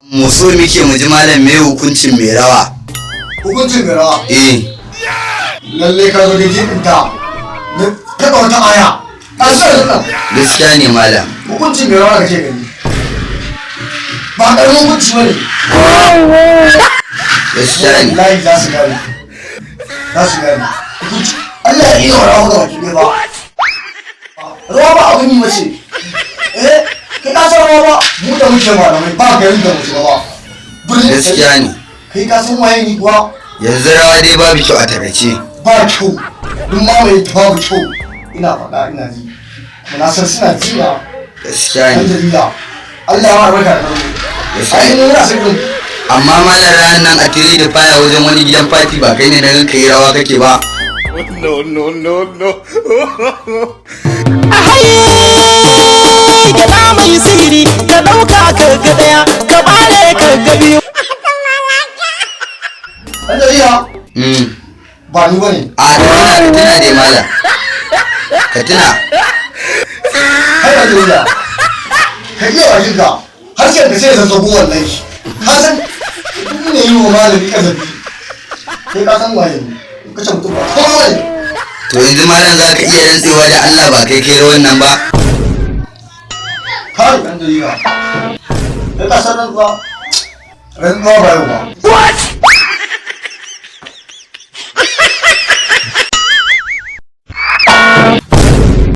Mu so muke mu ji, malam, me hukuncin mai rawa? Hukuncin mai rawa? Eh. Lalle ka zo da jibinta na taɓa wata aya a nan. Gaskiya ne, malam. Hukuncin mai rawa da ke gani ba ƙaramin hukunci ba ne. Gaskiya ne. Wallahi za su gane, za su gane hukunci. Allah ya iya wa rawa ga baki ɗaya ba. Rawa ba abin yi mace. Eh, kai ka san rawa ba. Mu da muke malamai, ba garin da mu shiga ba. Birnin. Gaskiya ne. Kai ka san waye ni kuwa? Yanzu rawa dai babu kyau a takaice. Ba kyau, duk ma mai babu kyau. Ina faɗa, ina ji, kuma na san suna ji na. Gaskiya ɗan ne. jarida, Allah ya ma albarka da farko. Gaskiya ai ne. Mu muna sirrin. Amma malam, ranar nan a tire da faya wajen wani gidan fati, ba kai ne na ganka yi rawa kake ba? No, no, no, no. Haye, gyaɗa mai sihiri, ka ɗauka ka ga ɗaya, ka ɓare ka ga biyu. Ɗan jarida. Ba ni bane. A, ka tuna, ka tuna dai, malam, ka tuna. Kai ɗan jarida, ka iya bakin ka, harshen ka sai ya zazzago. Wallahi ka san duk ne yi wa malami kazafi. Kai ka san waye ni? Ka ce mutum ba kowa ne. To yanzu malam, za ka iya rantsewa da Allah ba kai kai rawan nan ba? Kai ɗan jarida, kai ka san rantsuwa, rantsuwa ba yau ba.